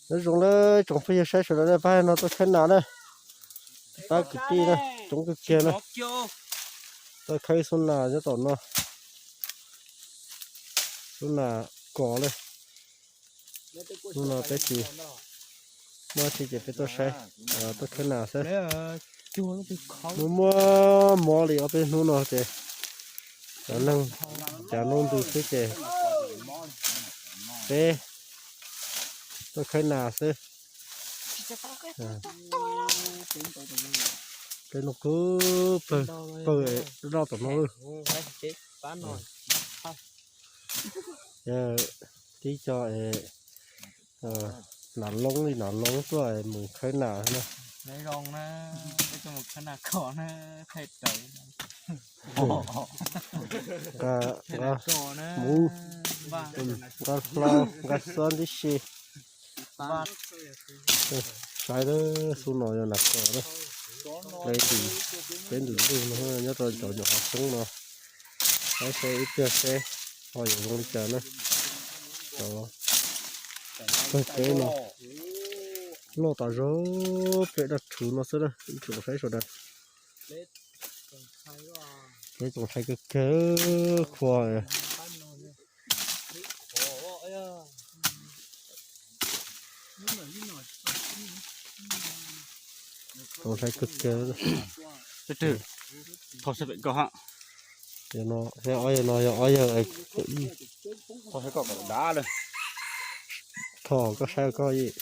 Nyob zoo na tsoom phooj ywg saib sawv daws na, pab no tuaj khawb nas na, pab kwv tij na, coob kawg kiag na. Tuaj khawb xub nas nyob tom no, xub nas kos na. Hnub no peb tsis muaj tsi ces peb tuaj saib, tuaj khawb nas xwb. Muaj muaj mob li ob peb hnub no ces cov neeg cas noj ntu xwb ces peb tuaj khawb nas xwb. Peb no kuj pawg pawg loj tom no. Tib co nas loob li nas loob tuaj mus khawb nas na. Nqa hlau nqa xob tib si. Saib xub no yog nas kos na. Peb ntws lug no nyob rau cov nyuam qhuav xoob no. Saib seb ib pliag seb ho yuav zoo li cas na. Cov pawg peb no loj tas zog, peb daj rhuv no xwb na ib tsoom saib sawv daws. Peb tsoom ntshai kawg kiag, khua. Tsoom ntshai kawg kiag. Thov saib pem koj ha. Yog no, yog ob yawg no yog ob yawg. Thov koj saib koj ib.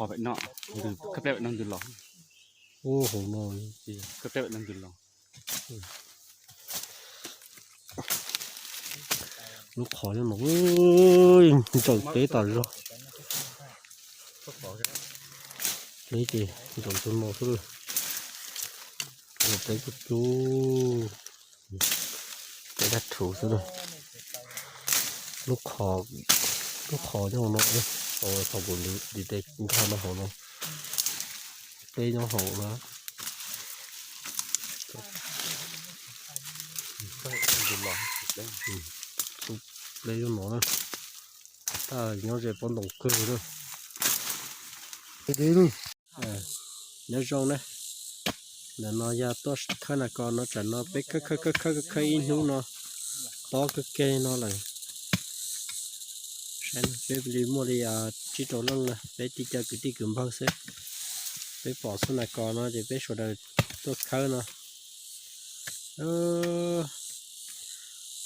Qhov pem no, khawb pleb pem no ntws los. Ub, hauv no. Khawb pleb pem no ntws los. Lub qhov nyob no ntsaum teb tas zog. Peb ces ntsaum tus no xwb. Peb kuj cub, peb dab rhuv xwb na. Lub qhov, lub qhov nyob hauv no, thaum kuv ntiv tes nkag no hauv no, peb nyob hauv na. Peb nyob no na. Nyob ze pob ntoos kawg na. Nyob zoo na. Ntawm no yog tuaj khawb nas kos no, tsam no peb khawb khawb khawb khawb khawb ib hnub no tob kawg kiag no lawm. Saib peb li muaj li tsib rau leej na, peb tib co kwv tij kwv npawg xwb. Peb pom xub nas kos no ces peb sawv daws tuaj khawb no.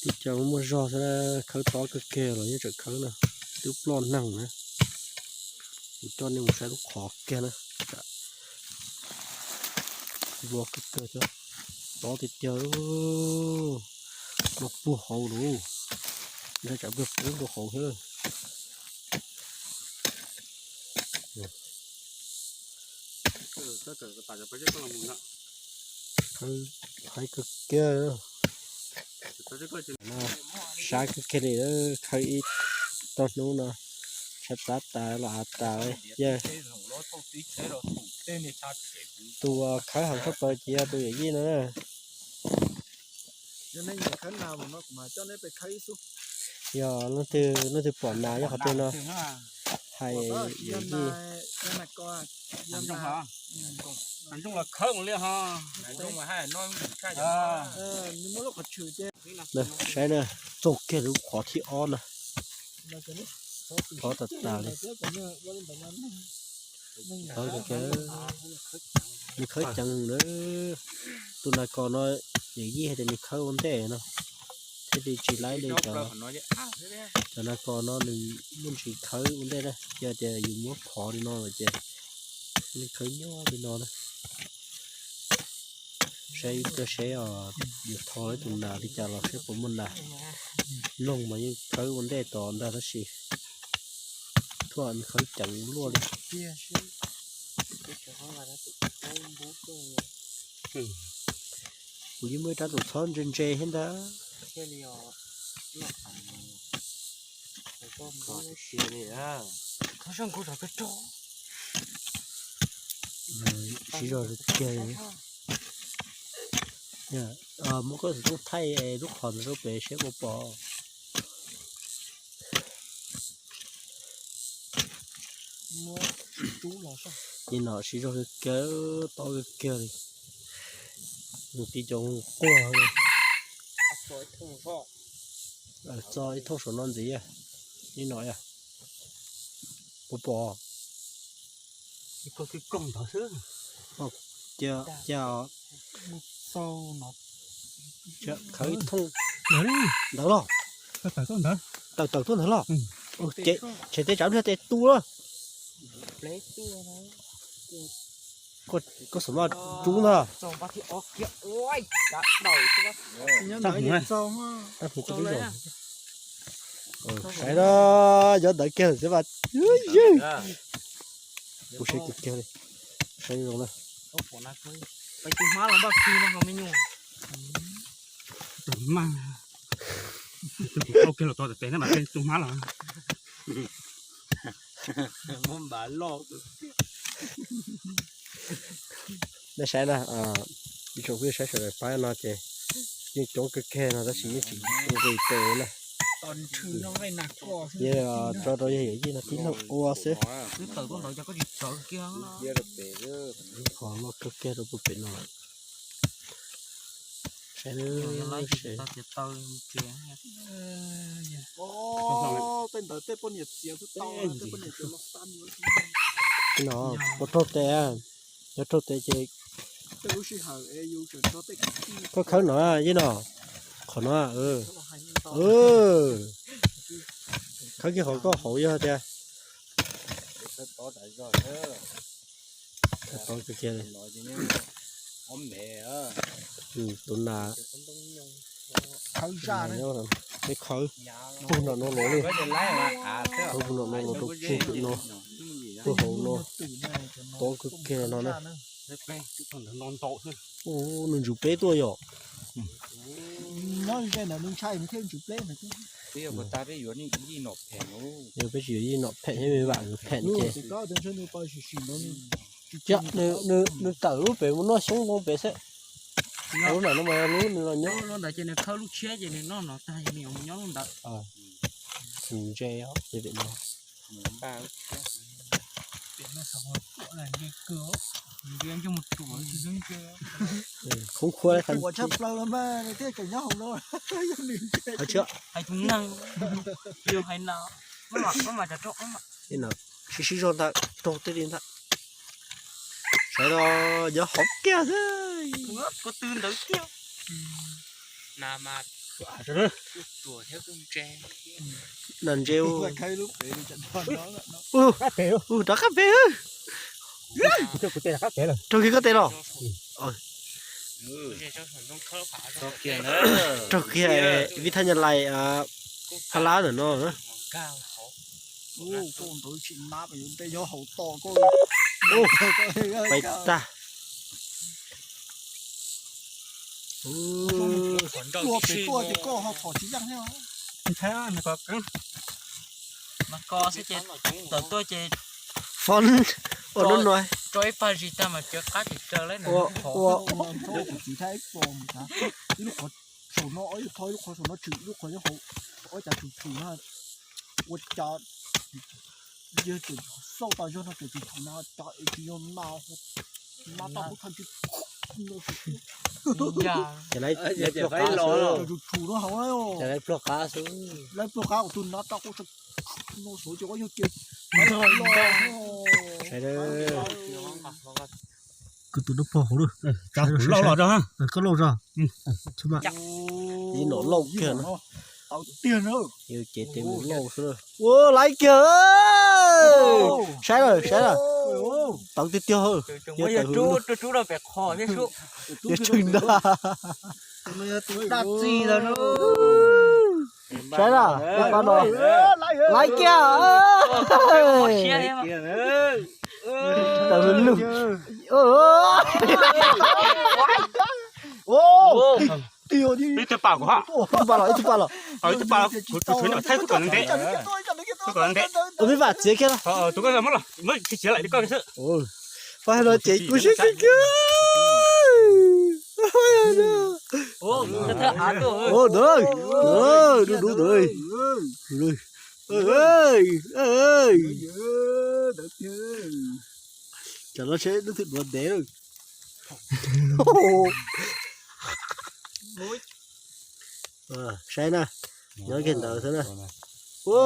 Tib co muaj zog xwb, khawb tob kawg kiag los yeej tseem khawb na, twb ploj neeg na. Kuv coj nej mus saib lub qhov kiag na, npua kawg kawg thiab, tob tiag tiag, noj puag hauv lawm, ntshe tsam npua puag hauv thiab. Qhib kawg kiag. Sab kawg kiag li, khawb ib tog hnub no, tshaib plab tas los av tas. Yog tus khawb heev tshaj plaws ces yog tus yawm yij no na. Yog leej twg pom nas nyob qhov twg no, hais yawm yij. Saib na, txog kiag lub qhov thib ob na. Thov tas tas li. Thov, nws khawb ceev na. Tus nas kos no yawm yij hais tias nws khawb ua ntej no, thiaj li tsis laib li cov, cov nas kos no nws yeej tsis khawb ua ntej na, yog tias yus muab phov li no lawm ces nws khawb nyob li no na. Saib ib pliag seb os, yus thov ib tus nas li cas los seb puas muaj nas loog mas yeej khawb ua ntej tos ntag tab sis thuaj khawb ceev luaj li. Kuv yeej muaj ib rab tus txhob ntse ntse thiab ntag. Siv zog kiag. Muab koj xov tooj thaij lub qhov ntawd rau pem seb puas pom. Li no siv zog kawg kawg, tob kawg kawg li. Mus tib co quaj li. Txog ib thooj saum no ntxiv, li no yog. Puas pom? Cia, cia, khawb ib thooj ntawd los. Tawm tawm tuaj ntawd los. Ces tshem teb tsam pliag tes tu lawm. Koj xav maj rub ntag. Tab hum twb zoo. Saib na, nyob ntawd kiag xwb mas. Kuv saib kiag kiag li. Saib zoo na. Tus hmab, tus kuv qau kiag los tau tes na mas tus hmab los. Nej saib na, ib tsoom phooj ywg saib sawv daws pab no ces yeej coob kawg kiag no tab sis yeej tsis nqis tes na. Yeej tso rau yawg yawm yij no tib leeg ua xwb. Qhov loj kawg kiag rau puag pem no. Saib, no puas raug tes? Yog raug tes ces koj khawb no, yeej no, qhov no, khawb kiag qhov koj hauv yog tias. Tus nas, khawb, pug nram no los li, khawb pug nram no los rau pug pem no, pug hauv no, tob kawg kiag no na. Ua, nws ntsws pleb tuaj yom. Yog peb tsis yuav yij nom phem thiab me vam yuav phem ces, nws tawm lub pem mus noj xyoob no pem xwb. Lub ntawm no mas lub nws los nyob. Lub ntawd ces nws khawb lub tshiab ces nws noj no tag nws yuav mus nyob lub ntawd. Xws ntse os, ces pem no. Khoob khuab li qhov tshaj plaws los mas nws thiaj tseem nyob hauv no. Hais tus neeg, yus hais no, sib sib zog ntawd raug tib li ntawd. Sawv daws nyob hauv kiag xwb. Kuv twb ntawd kiag. Nas ntse. Rov qab pem. Raug kiag koj tes los. Raug kiag vib thaj nyab lais phab lab ntawm no. Pais tag. Ua pem tuaj ces koj ho phom tsis yeej thiab. Mas ko xwb ces tawm tuaj ces fob ua lub no, tso ib pag zis tag mas cawv qab tsis raws li. Ua ua ua txiv thab ib pom mus tag, ib lub qhov saum no, ib lub qhov, ib lub qhov saum no tshwm, ib lub qhov nyob hauv, ua cas tshwm tshwm na, ua cas yawg tseem xauj tas zog no tseem tshwm tshwm na, cas es tsis yog nas, nas tau kuv thaj tsis no. Ces lawv pluag qab xwb, lawv pluag qab xwb, lawv pluag qab kuv tus nas tau kuv no xwb ces ua yog ces sawv daws. Kuv tus dub pog hauv lawm. Koj lauj zog. Ib nom lauj kiag no. Yus ces tes mus lauj xwb. Ua laiv kiag. Saib lawm, saib lawm. Tawv tiag tiag. Yog tawv hwv. Yog tshwm ntag. Saib lawm, pab no. Laiv kiag. Tawv lug. Ib tug pam kuv ha. Ib tug pam los, ib tug pam los. Ib tug pam los, kuv tsuas tshuav nyuam thaib kuv kom ntev, kuv kom ntev. Ua me vam txiav kiag los. Tus koj muab los, muab tsis txiav lawm li koj xwb. Pab no ces kuv siab kiag kiag. Ntawd, dub dub ntawd. Ej, ej, ej. Tsam no seb lub twg duav ntev lawm. Saib na, nyob kiag ntawd xwb na. Ua,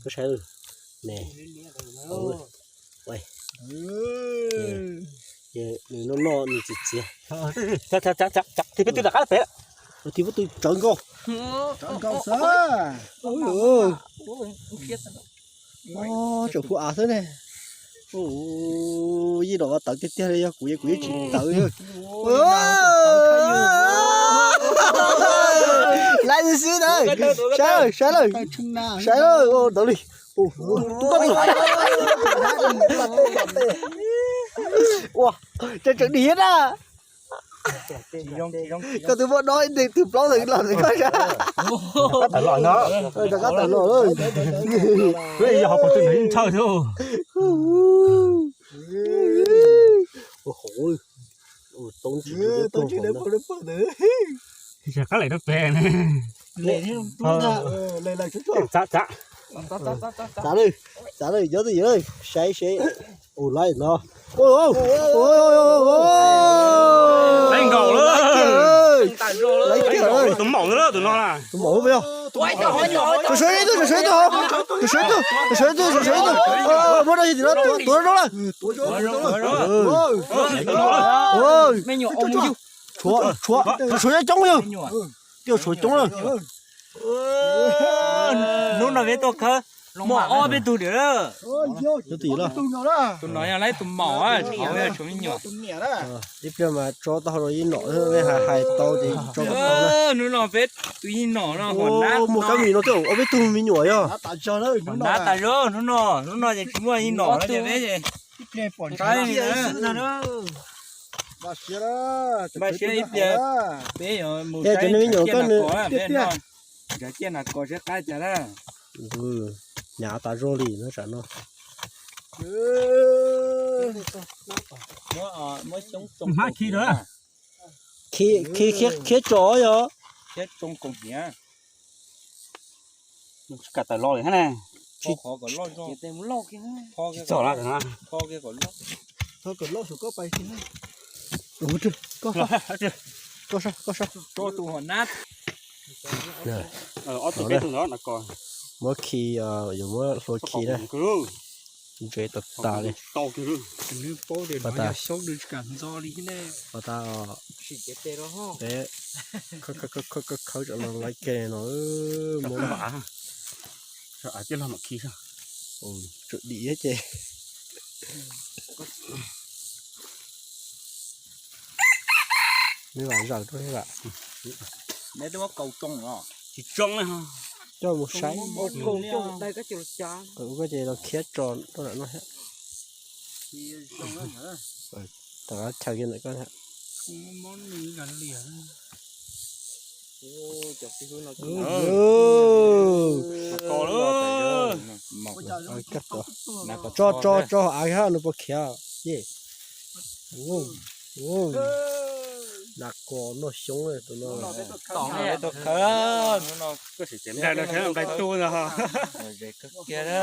koj saib, ne, nws noj noj nws txiv txiav. Tiv peb twb rov qab pem, tiv peb twb tsawv nkaus. Tseem pub av xwb ne. Yeej nom tawv tiag tiag li, yog kuv kuv yeej tsis tawv. Laiv xwb na, saib lawm, saib lawm, saib lawm, ntawd li. Ua, tseem tseem dim na. Koj twb muab dob ib tus plaub ntawd los ntawm koj sab. Rov qab tawm los lawm. Yog ho puas twg ntshaw thiab. Ua hauv, toob tsis, toob tsis, qab lem rau pem ne. Txav, txav, txav lawm, txav lawm, nyob twj ywm lawm, saib seb. Ua laiv no. Laiv nkaus lawm. Laiv kiag lawm. Tus maum lawm, tus no na. Tus maum lawm. Tsov sawv ib tug, tsov sawv ib tug, tsov sawv ib tug, tsov sawv ib tug, tsov sawv ib tug. Muab rau tim no, tuav rau lawm. Tshuav, tshuav, tshuav coob yog. Twb tshuav coob lawm. Hnub no peb tuaj khawb muaj ob peb tug diam lawm. Tus no yog lawv tus maum, tshuav me nyuam. Ib pliag mas tso tau rau ib nom, nej hais hais tau ces tso kom tau na. Hnub no peb tus ib nom no, muaj kab mis no twb ob peb tug me nyuam yog. Nab tas zog hnub no, hnub no ces tsis muaj ib nom no ces peb nqa li na. Npaj siab ib pliag peb yuav mus saib cov me nyuam koj nws, peb nrhiav ciaj nas kos seb qab cas na. Hnyav tas zog li no tsam no. Hmab khi rau, khi khiab tso yog. Khiab tsoo koom hniav. Tsis kam tawm los li hab ne. Tsis txog lawm. Tho kom loj sum koj pais kiag. Koj, koj, koj, koj. Ob tug peb tug ntawd na koj. Muab khi, yuav muab hlua khi na. Ntse tas tas li. Nws paub tias no yog xyoob nws tsis kam ntxo li thiab ne. Pas tas peb khawb tsam no laiv ke no. Muab, tsam dim ces. Neb vam zaws rau neb vam. Tsis tsoo li, coj mus saib. Koj ces los khiab tso rau ntawm no thiab. Rov qab chaws kiag ntawm koj thiab. Tso tso tso hauv av hab nws puas khiav. Nas kos noj xyoob tus no. Tom tus khawb, koj sim tsev nplai no saib nplai tub ntag. Kawg kiag na.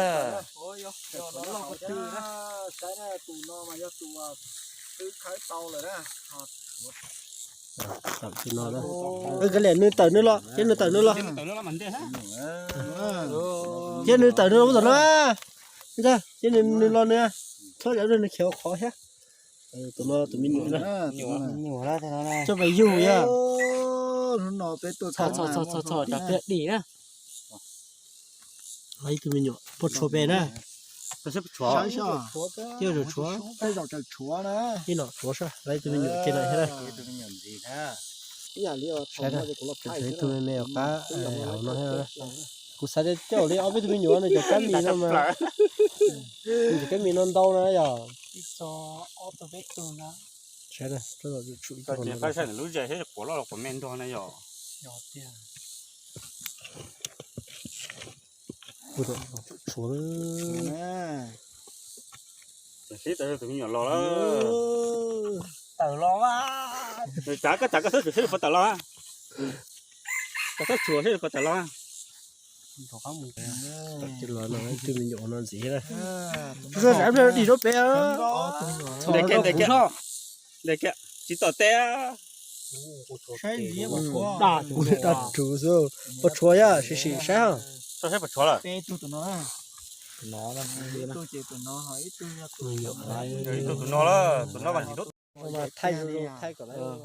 Tus no mas yog tus twb khawb tau lawm na. Tawm tus no na. Kav liam nws tawm nws los, cia nws tawm nws los. Cia nws tawm nws los tom no. Cia nws los nws, txhob zam nws khiav qhov thiab. Tus no tus me nyuam na. Coj pais yug yog. Txhob dim na. Ib tug me nyuam puas tshuav pem na. Saib, saib, saib, ib nom tshuav sab, lawv ib tug me nyuam kiag na thiab na. Saib na, tus ib tug me me qab hauv no thiab. Kuv xav tias coj li ob peb tug me nyuam no cov kab mis no mas, cov kab mis no ntau na yog. Saib na, tshuav lub zes thiab quav loj los quav me nrog na yog. Tshuav, sib tawm tus me nyuam los lawm. Tawm los, tsav koj tsav koj xwb, tshuav sib puas tawm los. Koj txhob tshuam seb koj tsam los. Twb los no twb me nyuam no ntxiv na. Tsuas tsam pliag dim rau pem. Ntawm kiag tsis tom teb. Kuv dab rhuv xwb, puas tshuav yog sim sim saib. Tus no, tus no mas thaij thaij kom lawv.